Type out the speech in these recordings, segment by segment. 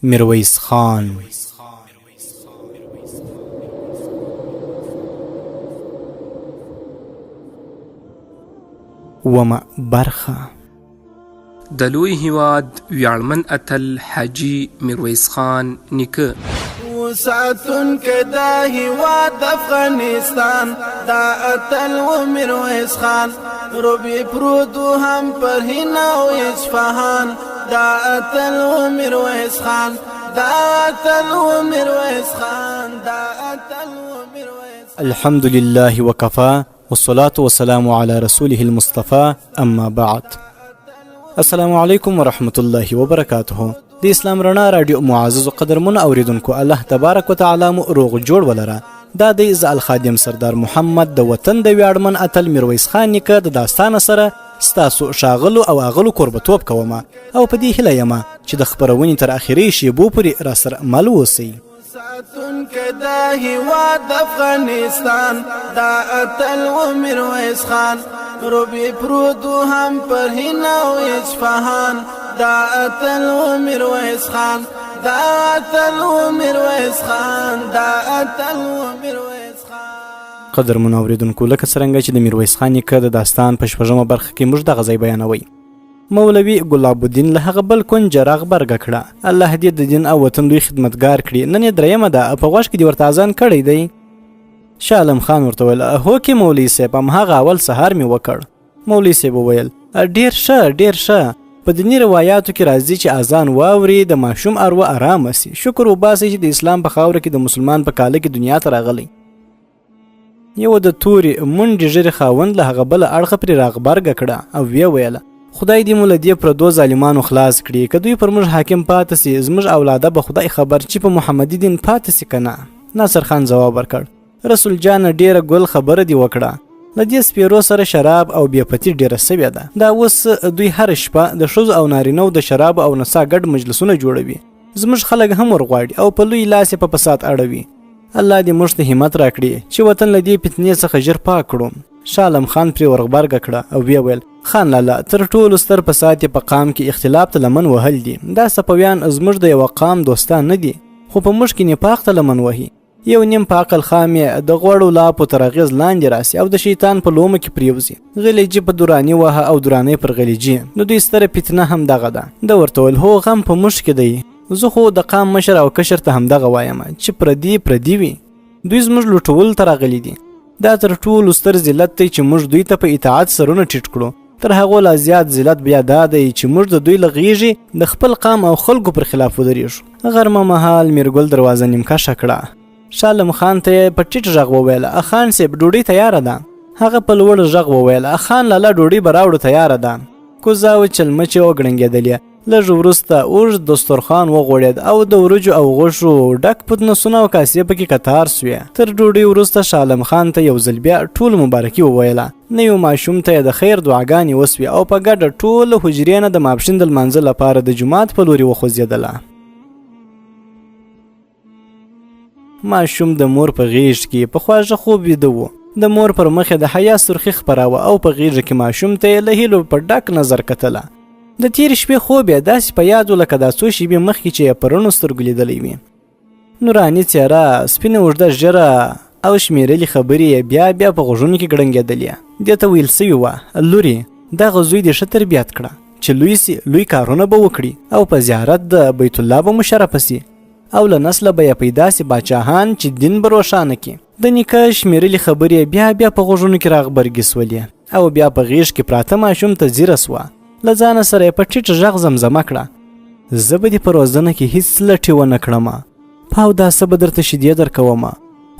میرویس خان. اوومه برخه. د لوی هیواد ویاړمن اتل حاجي میرویس خان نیکه. ساتونکی د هیواد افغانستان دا اتل و میرویس خان روبي پروت هم پر هند او اصفهان دا اتل و میرویس خان دا اتل و میرویس خان دا اتل و میرویس. الحمد لله وکفا والصلاة والسلام على رسوله المصطفى اما بعد. السلام علیکم ورحمت الله وبرکاته. د اسلام رڼا راډیو معزز قدرمن اوریدونکو، الله تبارک وتعالی مو روغ جوړ ولره. دا دی زه الخادم سردار محمد د وطن د ویاړمن اتل میرویس خان نیکه د داستان سره ستاسو ښاغلو او اغلو کوربتوب کوم او په دې هیله یم چې د خپرونې تر اخري شیبو پورې راسره مل اوسئ. ساتونکی د هیواد افغانستان دا اتل و میرویس خان روبي پروت هم پر هند او اصفهان دا اتل و میرویس خان دا اتل و میرویس خان دا اتل و میرویس خان. قدرمنو اوریدونکو، لکه څرنګه چې د میرویس خان نیکه د داستان په شپږمه برخه کې موږ دغه ځای بیانوي، مولوي ګلاب الدین له هغه بل کنجه راغبرګه کړه: الله دې د دین او وطن لوی خدمتګار کړي، نن یې درېیمه ده، په غوږ کې دې ورته اذان کړی دی؟ شاه عالم خان ورته ویل: هوکې مولوي صاحب، هماغه اول سهار مې وکړ. مولوي صاحب وویل: ډېر ښه، ډېر ښه. په دیني روایاتو کې راځي چې اذان واوري د ماشوم اروا ارامه سي. شکر وباسئ چې د اسلام په خاوره کې د مسلمان په کاله کې دنیا ته راغلی. یو د تورې منډې ږیرې خاوند له هغه بله اړخه پرې راغبرګه کړه او ویې ویله: خدای دې مو له دې پردو ظالمانو خلاص کړي، که دوی پر موږ حاکم پاتې سي زموږ اولاده به خدای خبر چې په محمدي دین پاتې سي که نه. ناصر خان ځواب ورکړ: رسول جانه، ډېره ګل خبره دې وکړه. له دې سپیرو سره شراب او بې پتي ډېره سوې ده. دا اوس دوی هره شپه د ښځو او نارینو د شرابو او نڅا ګډ مجلسونه جوړوي، زموږ خلک هم ورغواړي او په لوی لاس یې په فساد اړوي. الله دې موږ ته همت راکړي چې وطن له دې فتنې څخه ژر پاک کړو. شاه عالم خان پرې ورغبرګه کړه او ویې ویل: خان لالا، تر ټولو ستر فساد یې په قام کې اختلاف ته لمن وهل دي. دا صفویان زموږ د یوه قام دوستان نه دي، خو په موږ کې نفاق ته لمن وهي. یو نیم په عقل خام یې د غوړو لاپو تر اغېز لاندې راسي او د شیطان په لومو کې پرېوځي. غلیجي په دراني وهه او درانی پر غلیجي، د دوی ستره فتنه هم دغه ده. ده ورته ویل: هو، غم په موږ کې دی. زه خو د قام مشر او کشر ته همدغه وایم چې پردي پردي وي، دوی زموږ لوټولو ته راغلي دي. دا تر ټولو ستر ذلت دی چې موږ دوی ته په اطاعت سرونه ټیټ کړو. تر هغو لا زیات ذلت بیا دا دی چې موږ د دوی له غېږې د خپل قام او خلکو پر خلاف ودرېږو. غرمه مهال میرګل دروازه نیمکشه کړه. شالم خان ته یې په ټیټ غږ وویل: خان صاحب، ډوډۍ تیاره ده. هغه په لوړ غږ وویل: خان لالا، ډوډۍ به راوړو، تیاره ده. کوزه او چلمچې وګړنګېدلې. لږ وروسته اوږد دسترخوان وغوړېد او د وریجو او غوښو ډک پتنوسونه او کاسې پکې کتار سوې. تر ډوډۍ وروسته شاه خان ته یو ځل بیا ټولو مبارکي وویله. نوي ماشوم ته یې د خیر دعاګانې وسوې او په ګډه ټول له حجرې نه د ماپښین د لمانځه لپاره د جومات په لوري وخوځېدله. ماشوم د مور په غېږ کې په خواږه خوب ویده و. د مور پر مخ د حیا سرخي خپراوه او په غېږه کې ماشوم ته یې له هیلو په ډک نظر کتله. د تېرې شپې خوب یې داسې په یاد و لکه دا څو شېبې مخکې چې یې په رڼو سترګو لیدلی وي. نوراني څېره، سپینه اوږده ږیره او شمېرلې خبرې یې بیا بیا په غوږونو کې ګړنګېدلې. دې ته ویل سوي وه: لورې، دغه زوی دې ښه تربیت کړه چې لوی سي لوی کارونه به وکړي او په زیارت د بیت الله به مشرفه سي او له نسله به یې پیدا سي باچاهان چې دین به روښانه کړي. د نیکه شمېرلې خبرې یې بیا بیا په غوږونو کې راغبرګې سولې او بیا په غېږ کې پراته ماشوم ته ځیره سوه. له ځانه سره یې په ټیټ غږ زمزمه کړه: زه به دې په روزنه کې هیڅ لټې ونه کړم، په اوداسه به درته شیدې درکوم،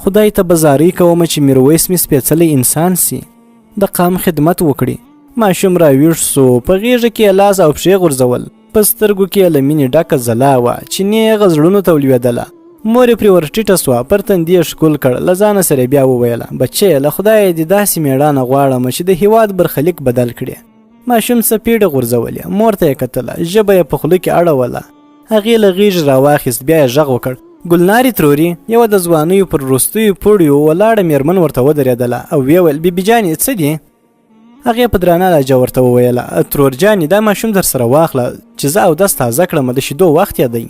خدای ته به زارۍ کوم چې میرویس مې سپېڅلی انسان سي، د قام خدمت وکړي. ماشوم راویښ سو، په غېږه کې یې لاس او پښې غورځول. په سترګو کې یې له مینې ډکه ځلا وه چې نېغه زړونو ته ولوېدله. مور یې پرې ورټیټه سوه، پر تندي یې ښکل کړ، له ځانه سره یې بیا وویله: بچیه، له خدایه دې داسې مېړانه غواړم چې د هیواد برخلیک بدل کړې. ماشوم څپېړې غورځولې، مور ته یې کتله، ژبه یې په خوله کې اړوله. هغې له غېږې راواخیست، بیا یې غږ وکړ: ګلنارې ترورې! یوه د ځوانیو پر وروستیو پوړیو ولاړه مېرمن ورته ودرېدله او ویې ویل: بي بي جانې، څه دي؟ هغې په درانه لهجه ورته وویله: ترور جانې، دا ماشوم در سره واخله چې زه اودس تازه کړم، د شیدو وخت یې دی.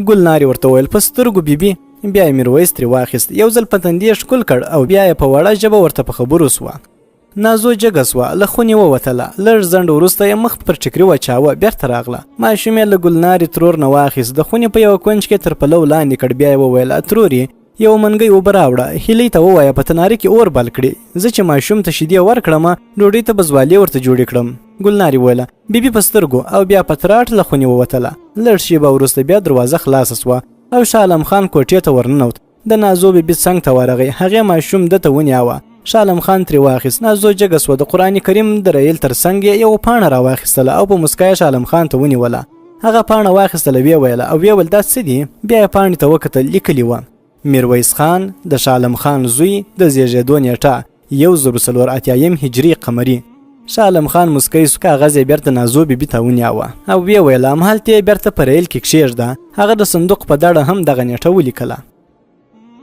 ګلنارې ورته وویل، په سترګو بي بي. بیا یې میرویس ترې واخیست، یو ځل په تندي یې ښکل کړ او بیا یې په وړه ژبه ورته په خبرو سوه. نازو جګه سوه، له خونې ووتله. لږ ځنډ وروسته یې مخ پر ټیکري واچاوه، بیرته راغله. ماشوم یې له ګلنارې ترور نه واخیست، د خونې په یوه کونج کې تر پلو لاندې کړ، بیا یې وویل، ترورې یو منګی اوبه راوړه، هیلۍ ته ووایه په تناره کې اور بل کړي، زه چې ماشوم ته شیدې ورکړم ډوډۍ ته به ځوالې ورته جوړې کړم. ګلنارې وویل، بیبي په سترګو، او بیا په تراټ له خونې ووتله. لږ شیبه وروسته بیا دروازه خلاصه سوه او شاه عالم خان کوټې ته ورننوت. د نازو بیبي څنګ ته ورغی، هغې ماشوم ده ته ونیاوه. شاه عالم خان ترې واخیست. نازو جګه سوه، د قرآن کریم د ریل تر څنګ یې یوه پاڼه راواخیستله او په موسکا یې شاه عالم خان ته ونیوله. هغه پاڼه واخیستله، ویې ویله او ویې ویل دا څه دي؟ بیا یې پاڼې ته وکتل، لیکلي وه، میرویس خان د شاه عالم خان زوی، د زیږېدو نیټه 1084 هجري قمري. شاه عالم خان موسکی سو، کاغذ یې بیرته نازو بیبي ته ونیاوه او ویې ویل، همهلته یې بیرته په ریل کې کښېږده. هغه د صندوق په دړه هم دغه نیټه ولیکله.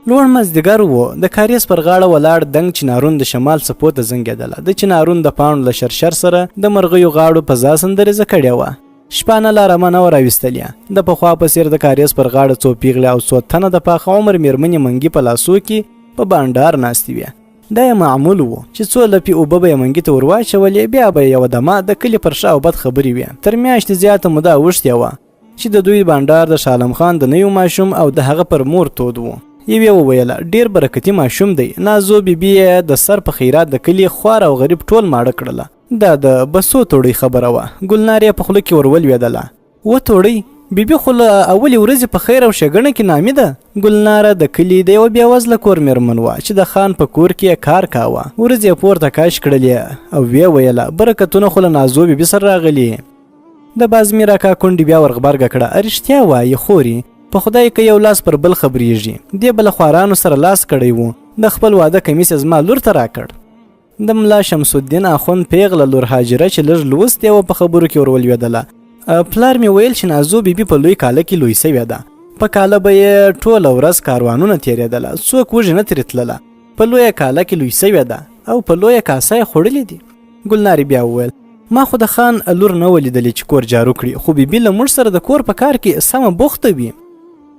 لوړ مازدیګر و، د کاریز پر غاړه ولاړ دنګ چنارون د شمال څپو ته زنګېدله. د چنارون د پاڼو له شرشر سره د مرغیو غاړو فضا سندریزه کړې وه. شپانه لا رمه نه وه راویستلې. د پخوا په څېر د کاریز پر غاړه څو پیغلې او څو تنه د پاخه عمر میرمنې منګي په لاسو کې په بانډار ناستې وې. دا یې معمول و چې څو لپې اوبه به یې منګي ته ورواچولې، بیا به یې یوه دمه د کلي پر ښه او بد خبرې وې. تر میاشتې زیاته موده اوښتې وه چې د دوی بانډار د شاه عالم خان د نوي ماشوم او د هغه پر مور تود و. یوې وویل، ډېر برکتي ماشوم دی، نازو بي بي یې د سر په خیرات د کلي خوار او غریب ټول ماړه کړله. دا د بسو توړۍ خبره وه. ګلنار یې په خوله کې ور ولوېدله. و توړۍ، بي بي خو له اولې ورځې په خیر او ښېګڼه کې نامي ده. ګلناره د کلي د یوه بېوزله کور مېرمن وه چې د خان په کور کې یې کار کاوه. ورځې یې پورته کش کړلې او ویې ویله، برکتونه خو له نازو بي بي سره راغلي. د بازمیر اکا کونډې بیا ورغبرګه کړه، رښتیا وایي خورې، په خدای که یو لاس پر بل خبرېږي. دې به له خوارانو سره لاس کړی و، د خپل واده کمیس یې زما لور ته راکړ. د ملا شمس الدین اخوند پیغله لور هاجره چې لږ لوستې وه په خبرو کې ورولوېدله. پلار مې ویل چې نازو بیبي په لوی کاله کې لوی سوې ده، په کاله به یې ټوله ورځ کاروانونه تېرېدله، څوک وږي نه ترې تلله، په لویه کاله کې لوی سوې ده او په لویه کاسه یې خوړلې دي. ګلنارې بیا وویل، ما خو د خان لور نه وه لیدلې چې کور جارو کړي، خو بیبي له موږ سره د کور په کار کې سمه بوخته وي.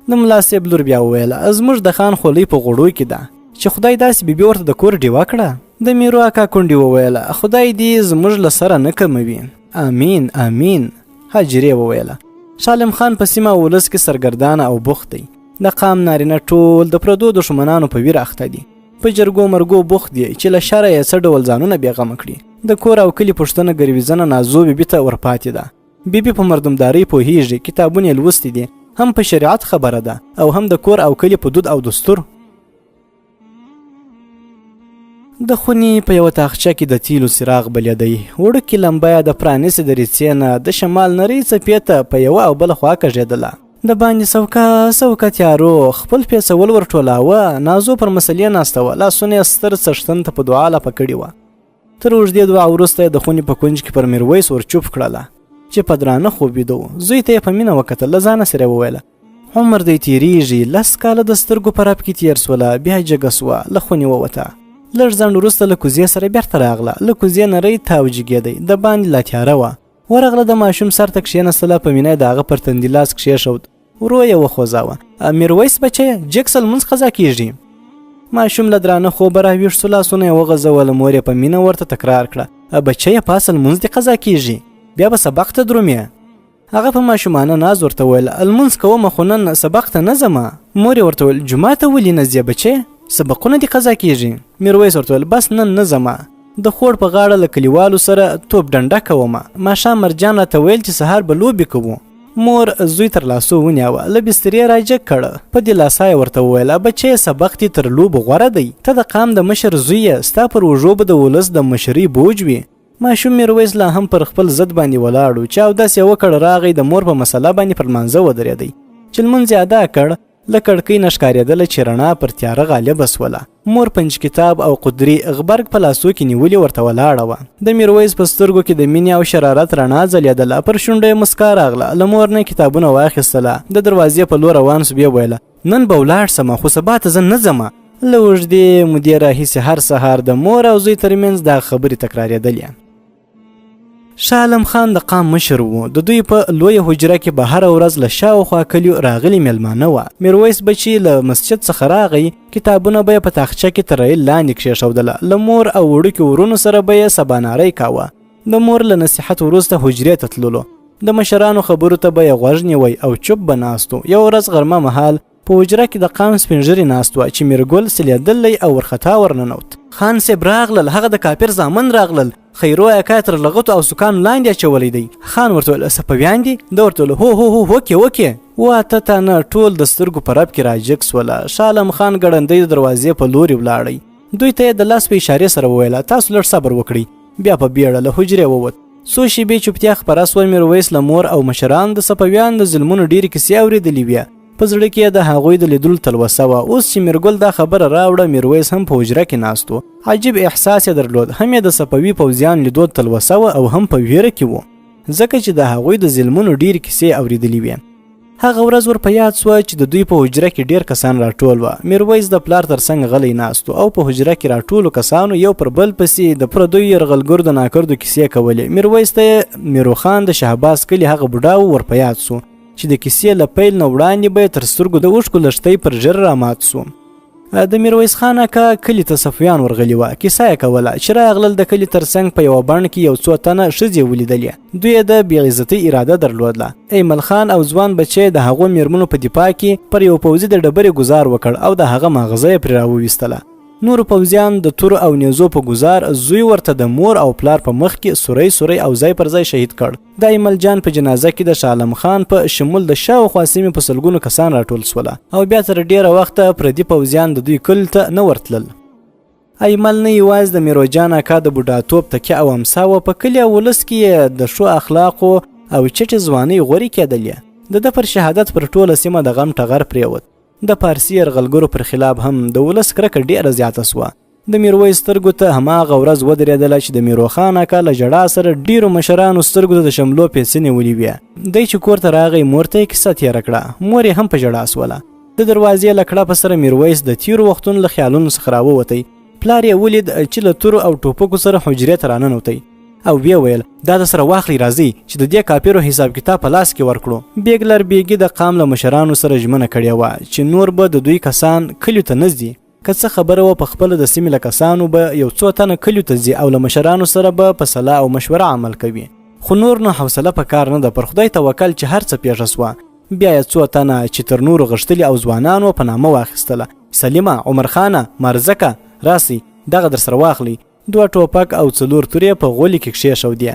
د ملا صاحب لور بیا وویل، زموږ د خان خولۍ په غوړو کې ده چې خدای داسې بیبي ورته د کور ډیوه کړه. د میرو اکا کونډې وویل، خدای دې زموږ له سره نه کموي. امین امین. هاجرې وویل، شالم خان په سیمه او ولس کې سرګردانه او بوخت دی. د قام نارینه ټول د پردو دښمنانو په ویر اخته دي، په جرګو مرګو بوخت دي چې له شره یې څه ډول ځانونه بېغمه کړي. د کور او کلي پوښتنه ګرویزنه نازو بیبي ته ورپاتې ده. بیبي په مردمدارۍ پوهیږي، کتابونه یې لوستي دي، هم په شریعت خبره ده او هم د کور او کلي په دود او دستور. د خونې په یوه تاخچه کې د تیلو څراغ بلېدی. وړوکې لمبه یې د پرانیستې دریڅې نه د شمال نرۍ څپې ته په یوه او بله خوا کږېدله. د باندې سوکه سوکه تیارو خپل پیڅول ور ټولاوه. نازو پر مسلې ناسته وه، لاسونه یې ستر څښتن ته په دعا لپه کړي وه. تر اوږدې دعا وروسته یې د خونې په کونج کې پر میرویس ور چوپ کړله چې په درانه خوب ویده و. زوی ته یې په مینه وکتل، له ځانه سره یې وویل، عمر دی تیریږي، 10 کاله د سترګو په رپ کې تیر سوله. بیا جګه سوه، له خونې ووته. لږ ځنډ وروسته له کوزې سره بیرته راغله. له کوزې نری تاو جګېدی، د باندې لا تیاره وه. ورغله د ماشوم سر ته کښېنستله، په مینه یې د هغه پر تندي لاس کښېښود، ورو یې وخوځاوه، میرویس بچیه جګ سه لمونځ قضا کیږي. ماشوم له درانه خوبه راویښ سو، لاسونه یې وغځول، مور یې په مینه ورته تکرار کړه، بچیه پاڅه لمونځ دې قضا کیږي، بیا به سبق ته درومې. هغه په ماشومانه ناز ورته وویل، لمونځ کوم خو نن سبق ته نه ځم. مور یې ورته وویل، جومات ته ولې نه ځې بچې، سبقونه دې قضا کیږي. میرویس ورته وویل، بس نن نه ځم، د خوړ په غاړه له کلیوالو سره توپ ډنډه کوم، ماښام مرجان راته ویل چې سهار به لوبې کوو. مور زوی تر لاسو ونیاوه، له بسترې راجګ کړ، په دلاسا یې ورته وویل، بچیه سبق دې تر لوبو غوره دی، ته د قام د مشر زوی یې، ستا پر اوږو به د ولس د مشرۍ بوج وي. ماشوم میرویس لا هم پر خپل ضد باندې ولاړ و چې اودس یې وکړ، راغی د مور په مسله باندې پر لمانځه ودرېدی. چې لمونځ یې ادا کړ، له کړکۍ نه ښکارېدله چې رڼا پر تیاره غالبه سوله. مور پنج کتاب او قدري غبرګ په لاسو کې نیولي ورته ولاړه وه. د میرویس په سترګو کې د مینې او شرارت رڼا ځلېدله، پر شونډو یې مسکا راغله. له مور نه کتابونه واخیستله، د دروازې په لور روان سو، ویې ویل، نن به ولاړ سمه خو سبا ته زه نه ځمه. له اوږدې مودې راهیسې هر سهار د مور او زوی ترمنځ دا خبرې تکرارېدلې. شاه عالم خان د قام مشر و. د دوی په لویه حجره کې به هره ورځ له شاوخوا کلیو راغلي میلمانه وه. میرویس به چې له مسجد څخه راغی، کتابونه به یې په تاخچه کې تر ریل لاندې کښېښودله. له مور او وړوکي ورونو سره به یې سباناری کاوه. د مور له نصیحت وروسته حجرې ته تللو. د مشرانو خبرو ته به یې غوږ نیوی او چوپ به ناست و. یوه ورځ غرمه مهال په حجره کې د قام سپین ږیري ناست وه چې میرګل سلېدلی او ورخطا ورننوت. خان صیب راغلل، هغه د کافر زامن راغلل، خیرو اکا یې تر لغتو او سوکانو لاندې اچولی دی. خان ورته ویل، صفویان دي؟ ده ورته ویل، هو هو هو، هوکې هوکې. واته تنه ټول د سترګو په رپ کې راجګ سوله. شاه عالم خان ګړندی د دروازې په لوري ولاړی. دوی ته یې د لاس په اشارې سره وویل، تاسو لږ صبر وکړئ. بیا په بیړه له حجرې ووت. څو شیبې چوپتیا خپره سوه. میرویس له مور او مشرانو د صفویانو د ظلمونو ډېرې کیسې اورېدلې وې. په زړه کې یې د هغوی د لیدلو تلوسه وه. اوس چې میرګل دا خبره راوړه، میرویس هم په حجره کې ناست و. عجیب احساس یې درلود. هم یې د صفوي پوځیانو لیدو ته تلوسه وه او هم په ویره کې و، ځکه چې د هغوی د ظلمونو ډېرې کیسې اورېدلې وې. هغه ورځ ور په یاد سوه چې د دوی په حجره کې ډېر کسان راټول وه. میرویس د پلار تر څنګ غلی ناست و او په حجره کې راټولو کسانو یو پر بل پسې د پردیو یرغلګرو د ناکردو کیسې کولې. میرویس ته یې میروخان د شهباز کلي هغه بوډا و ور په یاد سو چې د کیسې له پیل نه وړاندې به یې تر سترګو د اوښکو لښتی پر ږیره رامات سو. د میرویس خان اکا کلي ته صفویان ورغلي وه. کیسه یې کوله چې راغلل د کلي تر څنګ په یوه بڼ کې یو څو تنه ښځې ولیدلې. دوی یې د بې عزتۍ اراده درلودله. ایمل خان او ځوان بچی د هغو میرمنو په دفاع کې پر یو پوځي د ډبرې ګزار وکړ او د هغه ماغزه یې پرې راوویستله. نورو پوځیان د تورو او نیزو په ګزار زوی ورته د مور او پلار په مخ کې سوری سوری او ځای پر ځای شهید کړ. د ایمل جان په جنازه کې د شاه عالم خان په شمول د شاوخوا سیمې په سلګونو کسان راټول سوله او بیا تر ډیره وخته پردي پوځیان د دوی کلي ته نه ورتلل. ایمل نه یوازې د میروجان اکا د بوډاتوب تکیه او امسا وه، په کلي او ولس کې یې د ښو اخلاقو او چټې ځوانۍ غورې کېدلې. د ده پر شهادت پر ټوله سیمه د غم ټغر پرېوت. د پارسي یرغلګرو پر خلاف هم د ولس کرکه ډیره زیاته سوه. د میرویس سترګو ته هماغه ورځ ودرېدله چې د میروخان اکا له ژړا سره ډیرو مشرانو سترګو ته د شملو پیسې نیولې وې. دی چې کور ته راغی، مور ته یې کیسه تېره کړه. مور یې هم په ژړا سوله. د دروازې له کړپه سره میرویس د تیرو وختونو له خیالونو څخه راووتی. پلار یې ولید چې له تورو او ټوپکو سره حجرې ته راننوتی او ویې ویل، دا د سره واخلئ، راځئ چې د دې کافرو حساب کتاب په لاس کې ورکړو. بیګلر بیګي د قام له مشرانو سره ژمنه کړې وه چې نور به د دوی کسان کلیو ته نه ځي. که څه خبره وه، په خپله د سیمې له کسانو به یو څو تنه کلیو ته ځي او له مشرانو سره به په سلا او مشوره عمل کوي. خو نور نو حوصله په کار نه ده، پر خدای توکل چې هر څه پېښه سوه. بیا یې څو تنه چې تر نورو غښتلي او ځوانان وه په نامه واخیستله، سلیمه، عمرخانه، مارزکه، راسئ دغه درسره واخلئ. دوه ټوپک او څلور تورې په غولي کې کښېښودې.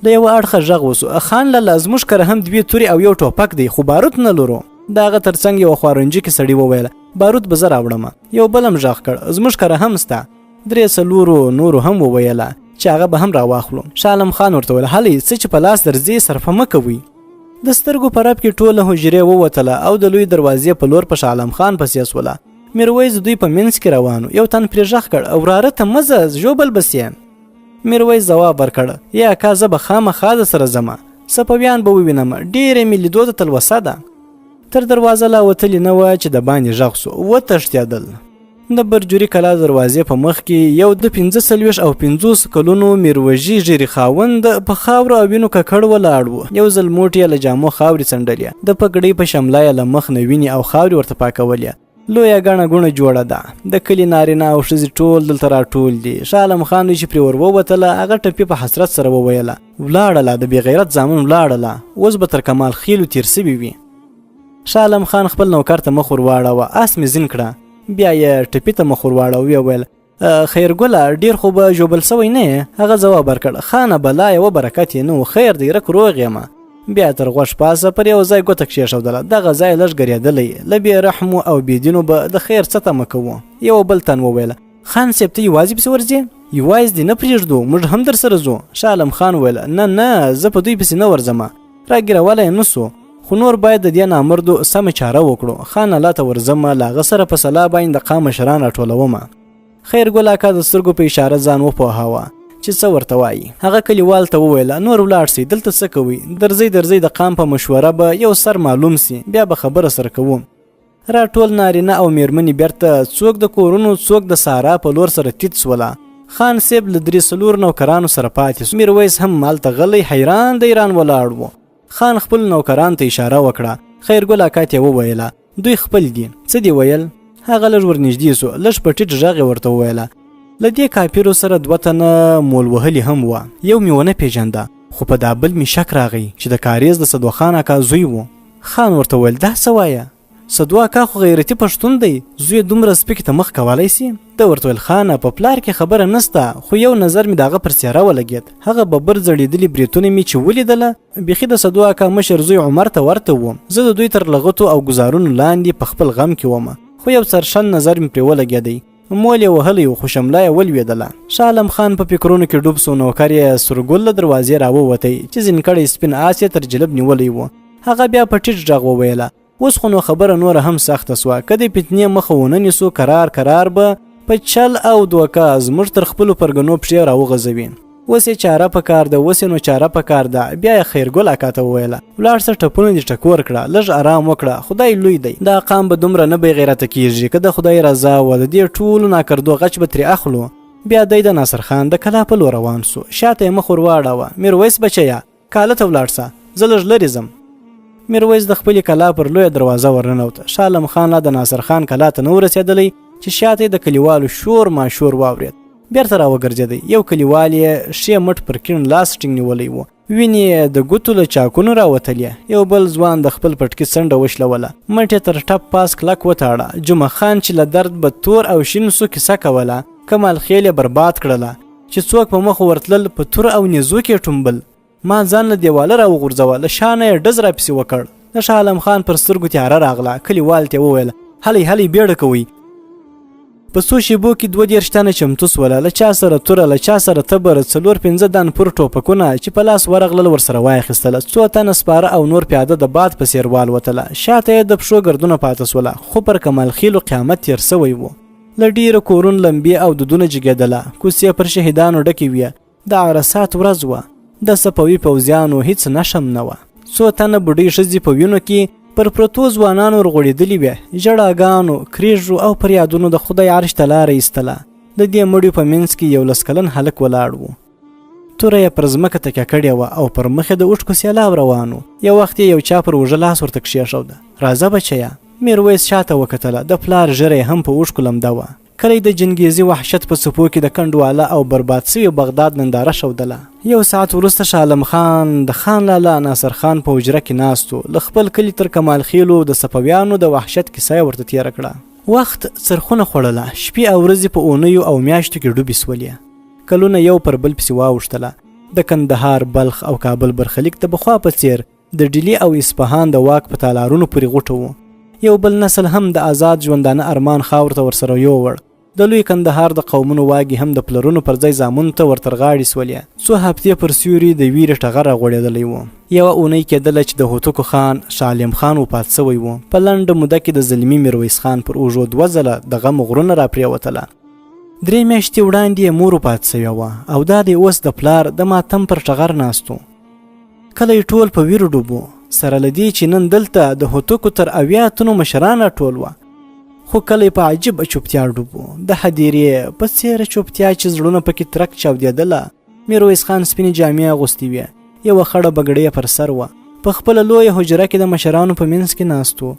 له یوه اړخه غږ وسو، خان لالا زموږ کره هم دوې تورې او یو ټوپک دی، خو باروت نه لرو. د هغه تر څنګ یوه خوارنجي کې سړي وویل، باروت به زه راوړم. یو بل هم غږ کړ، زموږ کره هم سته. درې څلورو نورو هم وویله چې هغه به هم راواخلو. شاه عالم خان ورته ویل، هلئ څه چې په لاس درځي صرفه مه کوئ. د سترګو په رپ کې ټوله حجرې ووتله او د لوی دروازې په لور په شاه عالم خان پسې سوله. میرویس د دوی په منځ کې روان و. یو تن پرې غږ کړ، وراره ته مه ځه، ژوبل به سې. میرویس ځواب ورکړ، یا اکا زه به خامخا در سره ځم، صفویان به ووینم، ډېرې مې لیدو ته تلوسه ده. تر دروازه لا وتلې نه وه چې د باندې غږ سو، وتښتېدل. د برجوري کلا دروازې په مخ کې یو د 45 او 50 کلونو میروژي ږیرې خاوند په خاورو او وینو ککړ ولاړ و. یو ځل موټ یې له جامو خاورې څنډلې، د پګړۍ په شمله یې له مخ نه وینې او خاورې ورته پاکولې. لویه ګڼه ګوڼه جوړه ده، د کلي نارینه او ښځې ټول دلته راټول دي. شاه عالم خان چې پرې ور ووتله، هغه ټپي په حسرت سره وویله، ولاړله د بې غیرت زامن ولاړله، اوس به تر کمال خېلو تېر سوي وي. شاه عالم خان خپل نوکر ته مخ ور واړاوه، اس مې زین کړه. بیا یې ټپي ته مخ ور واړاوه، ویې ویل، خیرګله ډېر خو به ژوبل سوی نه یې؟ هغه ځواب ورکړ، خانه بلا یې وه برکت یې نه و، خیر دی رک روغ یم. بیا تر غوږ پاسه پر یو ځای ګوته کښېښودله، دغه ځای لږ ګرېدلی، له بې رحمو او بې دینو به د خیر څه تمه کوو. یوه بل تن وویل، خان صاحب ته یوازې پسې ورځې؟ یوازې دې نه پرېږدو، موږ هم درسره ځو. شاه عالم خان وویل، نه نه زه په دوی پسې نه ورځم. راګیرولی یې نه سو، خو نور باید د دې نامردو سمه چاره وکړو. خان لالا ته ورځم، له هغه سره په سلا باندې د قام مشران راټولوم. خیر ګل اکا د سترګو په اشاره ځان وپوهاوه چې څه ورته وایي. هغه کلیوال ته وویل، نور ولاړ سئ، دلته څه کوئ؟ درځئ درځئ، د قام په مشوره به یو سر معلوم سي، بیا به خبره سره کوو. راټول نارینه او میرمنې بیرته څوک د کورونو څوک د سارا په لور سره تیت سوله. خان صیب له درې څلور نوکرانو سره پاتې سو. میرویس هم مالته غلی حیران د ایران ولاړ و. خان خپل نوکران ته اشاره وکړه. خیرګل اکا ته وویله، دوی خپل دي. څه دې ویل؟ هغه لږ ورنږدې سو، لږ په ټیټ غږ یې ورته وویله، له دې کاپیرو سره دوه تنه مول وهلي هم وه. یو مې ونه پېژنده، خو په دا بل مې شک راغی چې د کاریز د سدوخان اکا زوی و. خان ورته وویل، دا څه وایه؟ سدو اکا خو غیرتي پښتون دی، زوی دومره سپکې ته مخ کولای سي؟ ده ورته ویل، خانه په پلار کې خبره نسته، خو یو نظر مې د هغه پر څېره ولګېد. هغه ببر ځړېدلي برېتونه مې چې ولیدله، بیخي د سدو اکا مشر زوی عمر ته ورته وو. زه د دوی تر لغتو او ګزارونو لاندې په خپل غم کې وم، خو یو څرشن نظر مې پرې ولګېدی. مول یې وهلی و، خو شمله یې ولوېدله. شاه عالم خان په فکرونو کې ډوب سو. نوکر یې سرګل له دروازې راووتی چې زینکړی سپین آس یې تر جلب نیولی و. هغه بیا په ټیټ غږ وویله، اوس خو نو خبره نوره هم سخته سوه. که د فتنې مخه ونه نیسو، کرار کرار به په چل او دوکه زموږ تر خپلو پرګنو پښې راوغځوي. اوس یې چاره په کار ده، اوس یې نو چاره په کار ده. بیا یې خیرګل اکا ته وویله، ولاړ سه ټپونه دې ټکور کړه، لږ ارام وکړه، خدای لوی دی، دا قام به دومره نه بې غیرته کیږي. که د خدای رضا وه، د دې ټولو ناکردو غچ به ترې اخلو. بیا دی د ناصر خان د کلا په لور روان سو. شاته یې مخ ور واړاوه، میرویس بچیه کاله ته ولاړ سه، زه لږ لرې ځم. میرویس د خپلې کلا پر لویه دروازه ورننوت. شاه عالم خان لا د ناصر خان کلا ته نه و رسېدلی چې شاته یې د کلیوالو شور ماشور واورېد. بیرته راوګرځېدی. یو کلیوال یې ښې مټ پر کیڼ لاس ټینګ نیولی و، وینې یې د ګوتو له چاکونو راوتلې. یو بل ځوان د خپل پټکي څنډه وشلوله، مټ یې تر ټپ پاس کلک وتاړه. جمعه خان چې له درد به تور او شین سو کیسه کوله، کمال خېل یې برباد کړله، چې څوک په مخ ورتلل په تور او نیزو کې ټومبل. ما ځان له دیواله راوغورځوه، له شا نه یې ډز راپسې وکړ. د شاه عالم خان پر سترګو تیاره راغله. کلیوال ته وویل، هلی هلی بیړه کوئ. په څو شیبو کې 32 تنه چمتو سوله، له چا سره توره، له چا سره تبر، څلور پنځه دان پور ټوپکونه چې په لاس ورغلل ورسره واخیستله. څو تنه سپاره او نور پیاده د باد په څېر والوتله. شاته یې د پښو ګردونه پاته سوله، خو پر کمال خېلو قیامت تېر سوی و. له ډېرو کورونو لمبې او دودونه جګېدله، کوڅې پر شهیدانو ډکې وې. د عرصات ورځ وه، د صفوي پوځیانو هیڅ نښه هم نه وه. څو تنه بوډۍ ښځې په وینو کې پر پرتو ځوانانو ورغوړېدلې وې، ژړاګانو، کریږو او فریادونو د خدای عرش ته لاره ایستله. د دې مړیو په منځ کې یو لس کلن هلک ولاړ و. توره یې پر ځمکه تکیه کړې وه او پر مخ یې د اوښکو سیلاب روان و. یو وخت یې یو چا پر اوږه لاس ورته کښېښوده، راځه بچیه. میرویس شاته وکتله، د پلار ږیره یې هم په اوښکو لمده وه. کلی د جنګیزي وحشت په څپو کې د کنډواله او برباد سوي بغداد ننداره ښودله. یو ساعت وروسته شاه عالم خان د خان لالا ناصر خان په حجره کې ناست و. له خپل کلي تر کمال خېلو د صفویانو د وحشت کیسه یې ورته تېره کړه. وخت څرخونه خوړله، شپې او ورځې په اونیو او میاشتو کې ډوبې سولې. کلونه یو پر بل پسې واوښتله. د کندهار، بلخ او کابل برخلیک د پخوا په څېر د ډیلي او اصفهان د واک په تالارونو پورې غوټه وو. یو بل نسل هم د ازاد ژوندانه ارمان خاور ته ورسره یووړ. د لوی کندهار د قومونو واګي هم د پلرونو پر ځای زامنو ته ورتر غاړې سولې. څو هفتې پر سیوري د ویرې ټغر راغوړېدلی و. یوه اونۍ کېدله چې د هوتکو خان شاه عالم خان وفات سوی و. په لنډه موده کې د زلمي میرویس خان پر اوږو دوه ځله د غم غرونه راپرېوتله. درې میاشتې وړاندې یې مور وفات سوې وه او دا دی اوس د پلار د ماتم پر ټغر ناست و. کلی ټول په ویر ډوب و. سره له دې چې نن دلته د هوتکو تر 70 تنو مشران راټول وه، خو کلی په عجیبه چوپتیا ډوب و. د هدیرې په څېره چوپتیا چې زړونه پکې ترک چاودېدله. میرویس خان سپینې جامې اغوستې وې، یوه خړه بګړۍ یې پر سر وه. په خپله لویه حجره کې د مشرانو په منځ کې ناست و.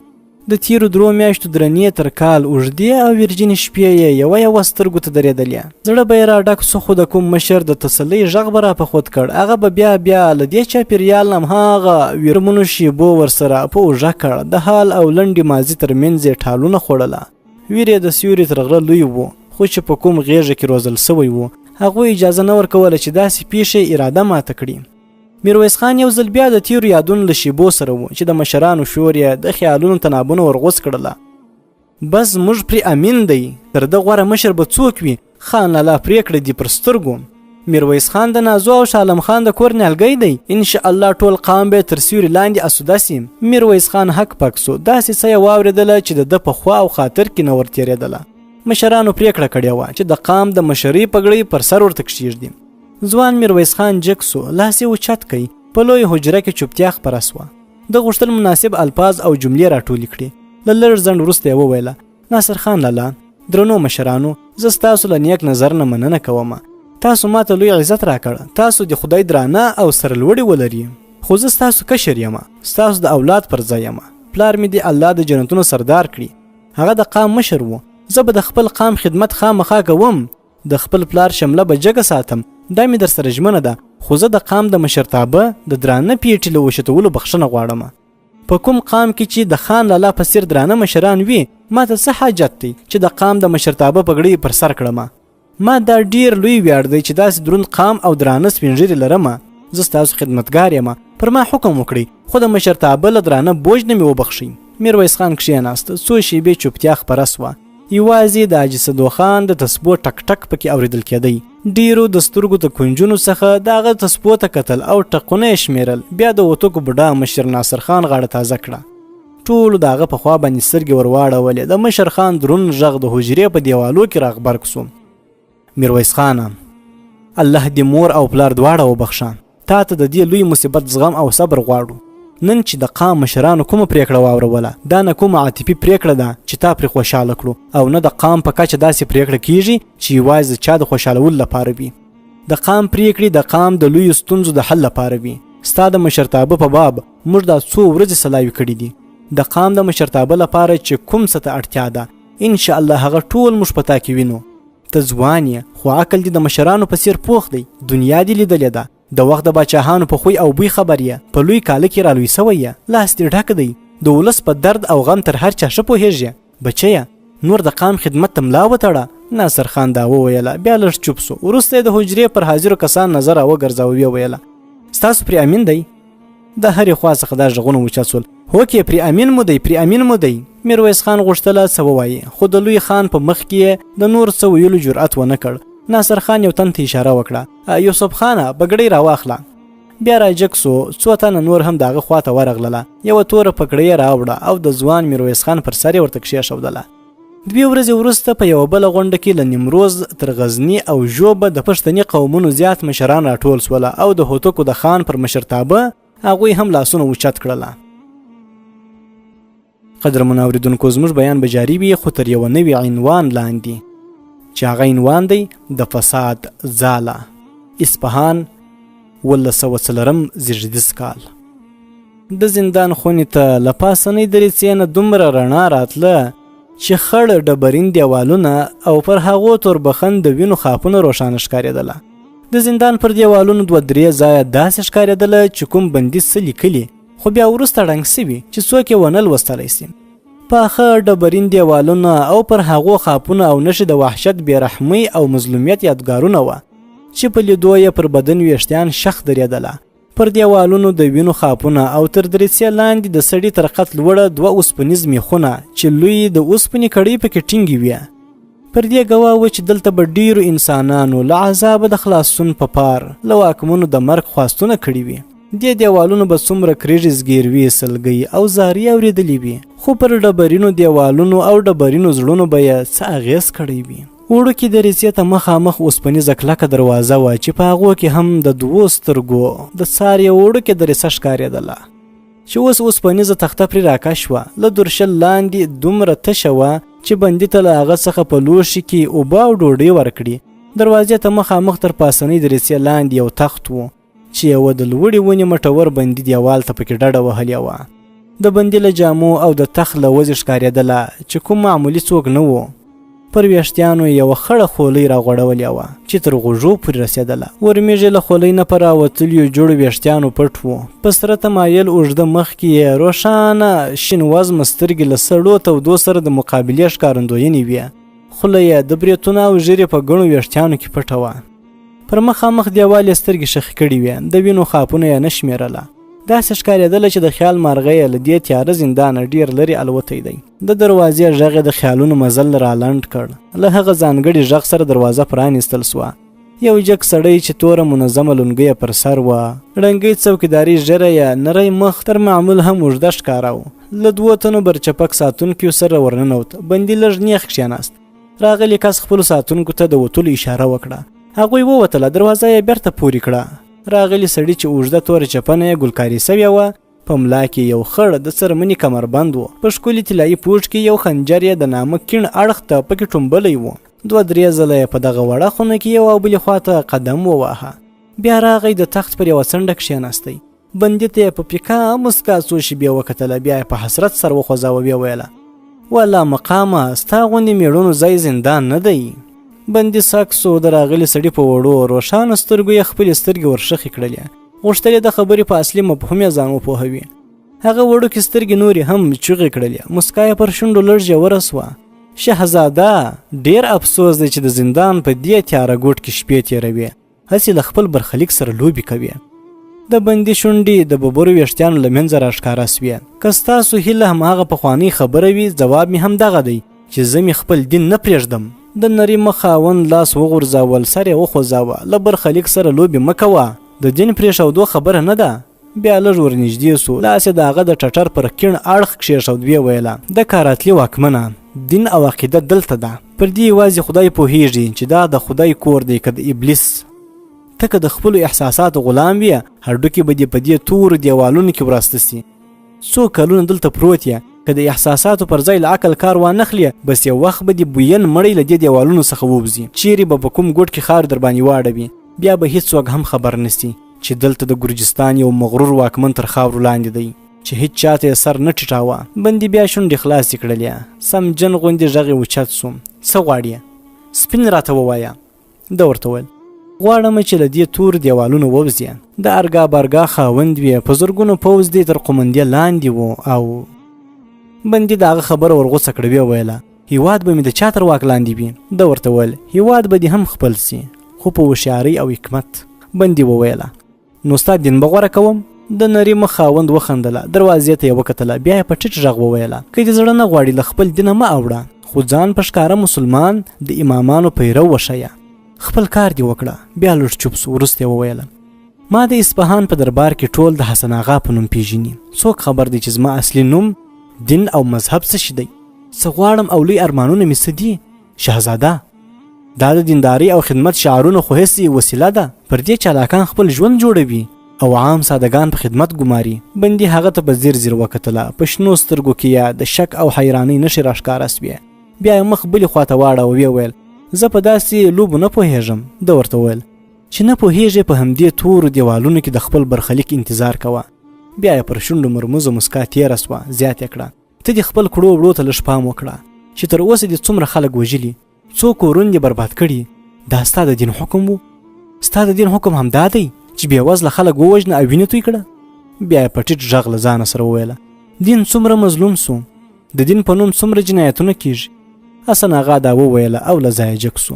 د تېرو درو میاشتو درنې تر کال اوږدې او ویرجنې شپې یې یوه یوه سترګو ته درېدلې. زړه به یې را ډک سو، خو د کوم مشر د تسلۍ غږ به را په خود کړ. هغه به بیا بیا له دې چاپېریال نه هماغه ویرمنو شېبو ورسره په اوږه کړ. د حال او لنډې ماضي تر منځ یې ټالونه خوړله. ویر یې د سیوري تر غره لوی و، خو چې په کوم غېږه کې روزل سوی و، هغوی اجازه نه ورکوله چې داسې پېښې اراده ماته کړي. میرویس خان یو ځل بیا د تیرو یادونو له شیبو سره و چې د مشرانو شور یې د خیالونو تنابونه ورغوڅ کړله. بس موږ پرې امین دی، تر ده غوره مشر به څوک وي؟ خان لالا پرېکړه دي پر سترګو. میرویس خان د نازو او شالم خان د کور نیالګی دی، انشاءالله ټول قام به تر سیوري لاندې اسوده سي. میرویس خان حق پک سو، داسې څه یې واورېدله چې د ده په خوا او خاطر کې نه ورتېرېدله. مشرانو پرېکړه کړې وه چې د قام د مشرۍ پګړۍ پر سر ورته کښېږدي. ځوان میرویس خان جګ سو، لاس یې اوچت کړ. په لویه حجره کې چوپتیا خپره سوه. ده غوښتل مناسب الفاظ او جملې راټولې کړي. له لږ ځنډ وروسته یې وویله، ناصر خان لالا، درنو مشرانو، زه ستاسو له نیک نظر نه مننه کوم. تاسو ماته لوی عزت راکړ. تاسو دې خدای درانه او سرلوړي ولري. خو زه ستاسو کشر یم، ستاسو د اولاد پر ځای یم. پلار مې دې الله د جنتونو سردار کړي. هغه د قام مشر و. زه به د خپل قام خدمت خامخا کوم. د خپل پلار شمله به جګه ساتم. دا مې درسره ژمنه ده. خو زه د قام د مشرتابه د درانه پیټي له وچتولو بخښنه غواړم. په کوم قام کې چې د خان لالا په څیر درانه مشران وي، ما ته څه حاجت دی چې د قام د مشرتابه پګړۍ پر سر کړم؟ ما دا ډیر لوی ویاړ دی چې داسې دروند قام او درانه سپین ږیري لرم. زه ستاسو خدمتګار یم، پر ما حکم وکړئ، خو د مشرتابه له درانه بوج نه مې وبخښئ. میرویس خان کښېناست. څو شیبې چوپتیا خپره سوه. یوازې د حاجي صدو خان د تسبو ټک ټک پکې اورېدل کېدی. ډېرو د سترګو د کونجونو څخه د هغه تسبو ته کتل او ټقونه یې شمېرل. بیا د اوتکو بوډا مشر ناصر خان غاړه تازه کړه. ټولو د هغه په خوا باندې سترګې ور واړولې. د مشر خان دروند غږ د حجرې په دیوالو کې راغبرګ سو. میرویس خانه، الله دې مور او پلار دواړه وبخښه. تا ته د دې لوی مصیبت زغم او صبر غواړو. نن چې د قام مشرانو کومه پریکړه واوروله، دا نه کومه عاطفي پریکړه ده چې تا پرې خوشحاله کړو، او نه د قام په کچه داسې پریکړه کیږي چې یوازې د چا د خوشحالولو لپاره وي. د قام پریکړې د قام د لویو ستونزو د حل لپاره وي. ستا د مشرتابه په باب موږ دا څو ورځې سلاوې کړې دي. د قام د مشرتابه لپاره چې کوم څه ته اړتیا ده، ان شاء الله هغه ټول موږ په تا کې وینو. ته ځوان یې، خو عقل دې د مشرانو په څیر پوخ دی. دنیا دې لیدلې ده، د وخت د باچاهانو په خوی او بوی خبر یې، په لوی کاله کې رالوی سوی یې، لاس دې ډک دی، د ولس په درد او غم تر هر چا ښه پوهېږې. بچیه، نور د قام خدمت ته ملا وتړه. ناصر خان دا وویله، بیا لږ چوپ سو. وروسته یې د حجرې پر حاضرو کسان نظر راوګرځاوه، ویې ویله، ستاسو پرې امین دی؟ د هرې خوا څخه دا غږونه اوچت سول، هوکې پرې امین مو دی، پرې امین مو دی. میرویس خان غوښتله څه ووایي، خو د لوی خان په مخ کې یې د نور څه ویلو جرأت ونه کړ. ناصر خان یو تن ته اشاره وکړه، یوسف خانه بګړۍ راواخله. بیا راجګ سو، څو تنه نور هم د هغه خواته ورغلله. یوه توره پکړۍ یې راوړه او د ځوان میرویس خان پر سر یې ورته کښېښودله. دوې ورځې وروسته په یوه بله غونډه کې له نیمروز تر غزني او ژوبه د پښتني قومونو زیات مشران راټول سوله او د هوتکو د خان پر مشرتابه هغوی هم لاسونه اوچت کړله. قدرمن اوریدونکو، زموږ بیان به جاري وي، خو تر یوه نوي عنوان لاندې، چې هغه عنوان دی د فساد ځاله. اصفهان، 1704 زیږدیز کال. د زندان خونې ته له پاسنۍ دریڅې نه دومره رڼا راتله چې خړ ډبرین دیوالونه او پر هغو توربخن د وینو خاپونه روښانه ښکارېدله. د زندان پر دیوالونو دوه درې ځایه داسې ښکارېدله چې کوم بندي څه لیکلي، خو بیا وروسته ړنګ سوي چې څوک یې ونه لوستلی سي. پاخه ډبرین دیوالونه او پر هغو خاپونه او نښې د وحشت، بېرحمۍ او مظلومیت یادګارونه وه چې په لیدو یې پر بدن ویښتیان شخ درېدله. پر دیوالونو د وینو خاپونه او تر دریڅې لاندې د سړي تر قد لوړه دوه اوسپنیز میخونه چې لوی د اوسپنې کړۍ پکې ټینګې وې، پر دې ګواه و چې دلته به ډیرو انسانانو له عذابه د خلاصون په پار له واکمنو د مرګ خواستونه کړي وي. دې دیوالونو به څومره کریږي، زګیروي، سلګۍ او زارۍ اورېدلې وي، خو پر ډبرینو دیوالونو او ډبرینو زړونو به یې څه اغېز کړی وي؟ وړوکې دریڅې ته مخامخ اوسپنیزه کلکه دروازه وه چې په هغو کې هم د دوو سترګو د څار یوه وړوکې دریڅه ښکارېدله چې اوس اوسپنیزه تخته پرې راکش وه. له درشل لاندې دومره تشه وه چې بندي ته له هغه څخه په لوښي کې اوبه او ډوډۍ ورکړي. دروازې ته مخامخ تر پاسنۍ دریڅې لاندې یو تخت و چې یوه د لوړې ونې مټور بندي دیوال ته پکې ډډه وهلې وه. د بندي له جامو او د تخت له وضعې ښکارېدله چې کوم معمولي څوک نه و. پر ویښتیانو یې یوه خړه خولۍ راغوړولې وه چې تر غوږو پورې رسېدله. ورمیږ یې له خولۍ نه په راوتلیو جوړو ویښتیانو پټ و. په سره تمایل اوږده مخ کې یې روښانه شین وزمه سترګې له سړو تودو سره د مقابلې ښکارندوینې وې. خوله یې د برېتونو او ږیرې په ګڼو ویښتیانو کې پټه وه. پر مخامخ دیوال یې سترګې ښخې کړې وې، د وینو خاپونه یې نه شمېرله. داسې ښکارېدله چې د خیال مارغه یې له دې تیاره زندانه ډېر لرې الوتی دی. د دروازې غږ یې د خیالونو مزل رالنډ کړ. له هغه ځانګړي غږ سره دروازه پرانیستل شوه. یو جګ سړی چې توره منظمه لونګۍ یې پر سر وه، ړنګۍ څوکیداري ږیره یې، نری مخ تر معمول هم اوږده ښکاره و، له دوو تنو برچپک ساتونکیو سره ورننوت. بندي لږ نیغ کښېناست. راغلي کس خپلو ساتونکو ته د وتلو اشاره وکړه. هغوی ووتله، دروازه یې بیرته پورې کړه. راغلي سړي چې اوږده توره چپنه یې ګلکاري سوې وه، په ملا کې یو خړ د څرمنې کمربند و. په ښکلي طلایي پوښ کې یو خنجر یې د نامه کیڼ اړخ ته پکې ټومبلی و. دوه درې ځله یې په دغه وړه خونه کې یو او بلې خوا ته قدم وواهه. بیا راغی د تخت پر یوه څنډه کښېناستی. بندي ته یې په پیکه مسکا څو شیبې وکتله، بیا یې په حسرت سر وخوځاوه، ویې ویله: والله مقامه، ستا غوندې میړونو ځای زندان نه دی. بندي سک سو، د راغلي سړي په وړو روښانه سترګو یې خپلې سترګې ورښخې کړلې. غوښتل یې د خبرې په اصلي مفهوم یې ځان وپوهوي. هغه وړوکې سترګې نورې هم چغې کړلې، مسکا یې پر شونډو لږ ژوره سوه. شهزاده، ډېر افسوس دی چې د زندان په دې تیاره ګوټ کې شپې تېروې، هسې له خپل برخلیک سره لوبې کوې. د بندي شونډې د ببرو ویښتیانو له منځه راښکاره سوې. که ستاسو هیله هماغه پخوانۍ خبره وي، ځواب مې هم دغه دی چې زه مې خپل دین نه پرېږدم. د نري مخ خاوند لاس وغورځاول، سر یې وخوځاوه، له برخلیک سره لوبې مه کوه، د دین پرېښودو خبره نه ده. بیا لږ ورنږدې سو، لاس یې د هغه د ټټر پر کیڼ اړخ کښېښود، ویې ویله، د کاراتلي واکمنه، دین او عقیده دلته ده، پر دې یوازې خدای پوهیږي چې دا د خدای کور دی که د ابلیس. ته که د خپلو احساساتو غلام وې، هډوکي به دې په دې تورو دیوالونو کې وراسته سي. څو کلونه دلته پروت یې، که د احساساتو پر ځای له عقل کار وانخلې، بس یو وخت به دې بوین مړی له دې دیوالونو څخه ووځي، چیرې به په کوم ګوټ کې خاورې درباندې واړوي، بیا به هیڅوک هم خبر نسي چې دلته د ګرجستان یو مغرور واکمن تر خاورو لاندې دی چې هیڅ چاته یې سر نه ټیټاوه. بندي بیا شونډې خلاصې کړلې، سم جن غوندې غږ یې اوچت شو، څه غواړې؟ سپین راته ووایه. ده ورته وویل، غواړم چې له دې تور دیوالونو ووځې. د ارګا بارګا خاوند وې، په زرګونو پوځ دې تر قومندې لاندې و او بندي د هغه خبره ورغوڅه کړه، ویې ویله، هیواد به مې د چا تر واک لاندې وي؟ ده ورته وویل، هیواد به دې هم خپل سي، خو په هوښیارۍ او حکمت. بندي وویله، نو ستا دین به غوره کوم؟ د نري مخ خاوند وخندله، دروازې ته یې وکتله، بیا یې په ټیټ غږ وویله، که دې زړه نه غواړي له خپل دینه مه اوړه، خو ځان په ښکاره مسلمان د امامانو پیرو وښیه. خپل کار دې وکړه. بیا لږ چوپ سو، وروسته یې وویله، ما د اصفهان په دربار کې ټول د حسن آغا په نوم پیژني، څوک خبر دی چې زما اصلي نوم، دین او مذهب څه شي دی؟ څه غواړم او لوی ارمانونه مې څه دي؟ شهزاده، دا د دیندارۍ او خدمت شعارونه خو هسې وسیله ده، پر دې چالاکان خپل ژوند جوړوي او عام سادهګان په خدمت ګماري. بندي هغه ته په ځیر ځیر وکتله، په شنو سترګو کې یې د شک او حیرانۍ نښې راښکاره سوې. بیا یې مخ بلې خواته واړاوه، ویې ویل، زه په داسې لوبو نه پوهېږم. ده ورته وویل، چې نه پوهېږې په همدې تورو دیوالونو کې د خپل برخلیک انتظار کوه. بیا یې پر شونډو مرموزه مسکا تېره سوه، زیات یې کړه، ته دې خپل کړو وړو ته لږ پام وکړه چې تر اوسه دې څومره خلک وژلي، څو کورونه دې برباد کړي، دا ستا د دین حکم وو؟ ستا د دین حکم همدا دی چې بېوزله خلک ووژنه او وینې توی کړه؟ بیا یې په ټیټ غږ له ځانه سره وویله، دین څومره مظلوم سو، د دین په نوم څومره جنایتونه کیږي. حسن آغا دا وویله او له ځایه جګ سو.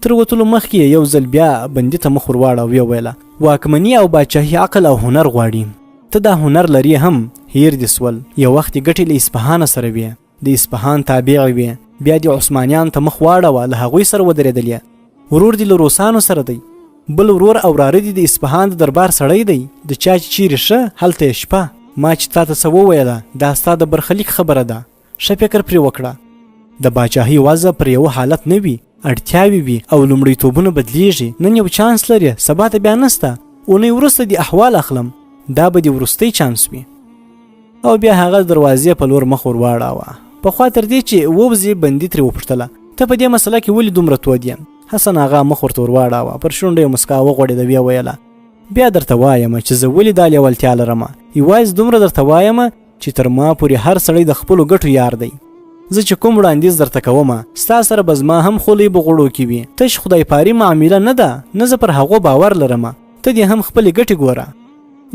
تر وتلو مخکې یې یو ځل بیا بندي ته مخ ورواړه، ویې ویله، واکمني او باچاهي عقل او هنر غواړي، ته دا هنر لرې هم، هیر دې سول، یو وخت دې ګټې له اصفهانه سره وې، د اصفهان تابع وې، بیا دې عثمانیانو ته مخ واړوه، له هغوی سره ودرېدلې، ورور دې له روسانو سره دی، بل ورور او وراره دې د اصفهان د دربار سړی دی، د چا چې چیرې ښه هلته یې شپه. ما چې تا ته څه وویله دا ستا د برخلیک خبره ده، ښه فکر پرې وکړه. د باچاهۍ وضع پر یوه حالت نه وي، اړتیاوې وي او لومړیتوبونه بدلیږي. نن یو چانس لرې، سبا ته بیا نسته، اونۍ وروسته دې احوال اخلم، دا به دې وروستی چانس وي. او بیا هغه د دروازې په لور مخ ور واړاوه. پخوا تر دې چې ووځي بندي ترې وپوښتله، ته په دې مسله کې ولې دومره تود یې؟ حسن آغا مخ ورته ور واړاوه، پر شونډو یې مسکا وغوړېده، ویې ویله، بیا درته وایم چې زه ولې دا لیوالتیا لرم، یوازې دومره درته وایم چې تر ما پورې هر سړی د خپلو ګټو یار دی. زه چې کوم وړاندیز درته کوم، ستا سره به زما هم خولۍ بغوړو کې وي. تش خدای پاري معامله نه ده، نه زه پر هغو باور لرم، ته دې هم خپلې ګټې ګوره.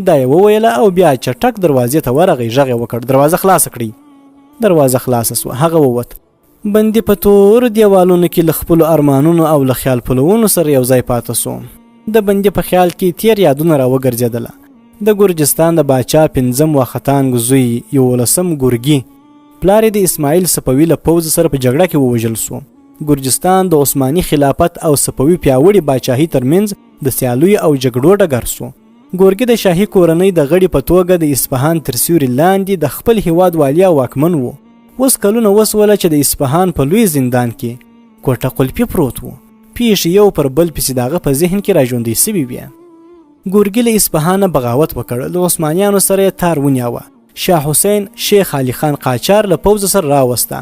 دا یې وویله او بیا چټک دروازې ته ورغی، غږ یې وکړ، دروازه خلاصه کړئ. دروازه خلاصه سوه، هغه ووت. بندي په تورو دیوالونو کې له خپلو ارمانونو او له خیال پلوونو سره یو ځای پاته سو. د بندي په خیال کې تیر یادونه راوګرځېدله. د ګرجستان د باچا پنځم واختانګ زوی یولسم ګورګي، پلار یې د اسماعیل صفوي له پوځ سره په جګړه کې ووژل سو. ګرجستان د عثماني خلافت او صفوي پیاوړي باچاهي ترمنځ د سیالیو او جګړو ډګر سو. ګورګي د شاهي کورنۍ د غړي په توګه د اصفهان تر سیوري لاندې د خپل هیواد والي او واکمن و. اوس کلونه وسوله چې د اصفهان په لوی زندان کې کوټه قلفي پروت و. پیښې یو پر بل پسې د هغه په ذهن کې راژوندۍ سوي وې. ګورګي له اصفهانه بغاوت وکړ، له عثمانیانو سره یې تار ونیاوه. شاه حسین شیخ علي خان قاچار له پوځ سره راوسته.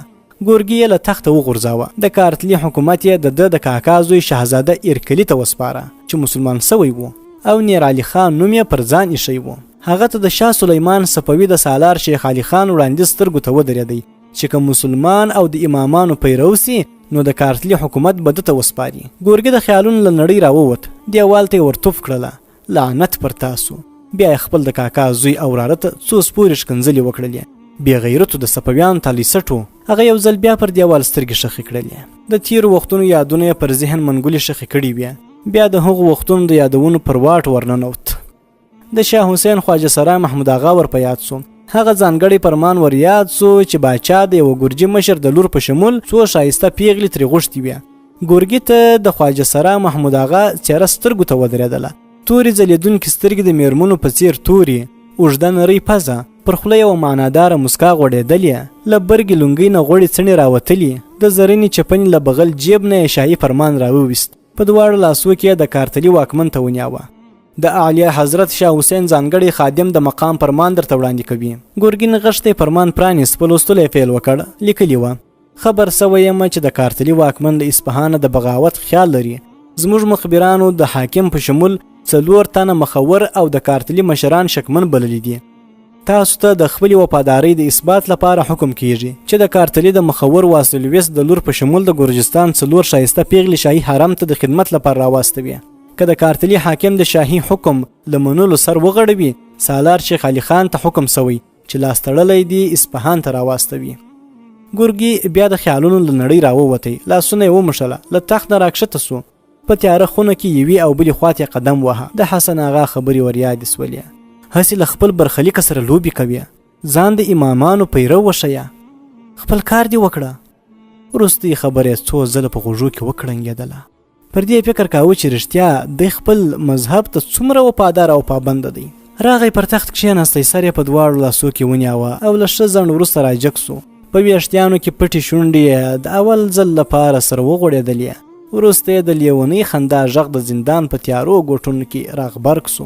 ګورګي یې له تخته وغورځاوه. د کارتلي حکومت یې د ده د کاکا زوی شهزاده ایرکلي ته وسپاره چې مسلمان سوی و او نیر علي خان نوم یې پر ځان ایښی و. هغه ته د شاه سلیمان صفوي د سالار شیخ علي خان وړاندیز سترګو ته ودرېدی چې که مسلمان او د امامانو پیرو سي نو د کارتلي حکومت به ده ته وسپاري. ګورګي د خیالونو له نړۍ راووت، دیوال ته یې ورتوف کړله، لعنت پر تاسو! بیا یې خپل د کاکا زوی او وراره ته څو سپورې ښکنځلې وکړلې. بې غیرتو د صفویانو تالی سټو. هغه یو ځل بیا پر دیوال سترګې ښخې کړلې. د تیرو وختونو یادونه یې پر ذهن منګولې ښخې کړې وې. بیا د هغو وختونو د یادونو پر واټ ورننوت. د شاه حسین خواجه سرا محمود آغا ور په یاد سو. هغه ځانګړی فرمان ور یاد سو چې باچا د یوه ګرجي مشر د لور په شمول څو ښایسته پیغلې ترې غوښتې وې. ګورګي ته د خواجه سرا محمود آغا څېره سترګو ته ودرېدله. تورې ځلېدونکې سترګې د مېرمنو په څېر تورې، اوږده نرۍ پزه، پر خوله یوه معناداره موسکا غوړېدلې، له برګې لونګۍ نه غوړې څڼې راوتلې، د زرینې چپنې له بغل جیب نه یې شاهي فرمان راوویست، په دواړو لاسو کې یې د کارتلي واکمن ته ونیاوه. د اعلی حضرت شاه حسین ځانګړی خادم د مقام فرمان درته وړاندې کوي. ګورګین غښتی فرمان پرانیست، په لوستلو یې پیل وکړ، لیکلي وه. خبر سوی یم چې د کارتلي واکمن له اصفهانه د بغاوت خیال لري. زموږ مخبرانو د حاکم په شمول څلور تنه مخور او د کارتلي مشران شکمن بللي دي. تاسو ته د خپلې وفادارۍ د اثبات لپاره حکم کیږي چې د کارتلي د مخور واسلویس د لور په شمول د ګرجستان څلور ښایسته پیغلې شاهي حرم ته د خدمت لپاره راواستوي. که د کارتلي حاکم د شاهي حکم له منلو سر وغړوي، سالار شیخ علي خان ته حکم سوی چې لاس تړلی دي اصفهان ته راواستوي. ګورګي بیا د خیالونو له نړۍ راووتی، لاسونه یې ومښله، له تخت نه راکښته سو، په تیاره خونه کې یوې او بلې خواته یې قدم وهه. د حسن آغا خبرې وریادې سولې، هسې له خپل برخلیکه سره لوبې کوي، ځان د امامانو پیرو وښیه، خپل کار دې وکړه. وروستۍ خبره یې څو ځله په غوږو کې وکړنګېدله. پر دې فکر کاوه چې رښتیا دی خپل مذهب ته څومره وفادار او پابند دی. راغی پر تخت کښېناستی، سر یې په دواړو لاسو کې ونیاوه او له ښه ځنډ وروسته راجګ سو. په ویښتیانو کې پټې شونډې یې د اول ځل لپاره سره وغوړېدلې. وروسته یې د لیونۍ خندا غږ د زندان په تیارو ګوټونو کې راغبرګ سو.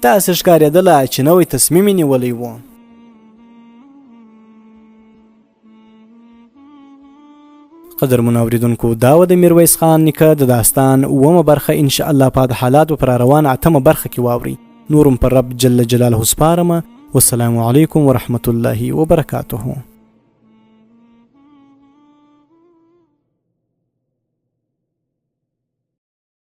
داسې ښکارېدله چې نوی تصمیم یې نیولی و. قدرمن اوریدونکو، دا و د میرویس خان نیکه د داستان اوومه برخه. ان شاء الله په حالات پر روان اتمه برخه کې واوري. نورم پر رب جل جلاله سپارمه. والسلام علیکم ورحمت الله وبرکاته.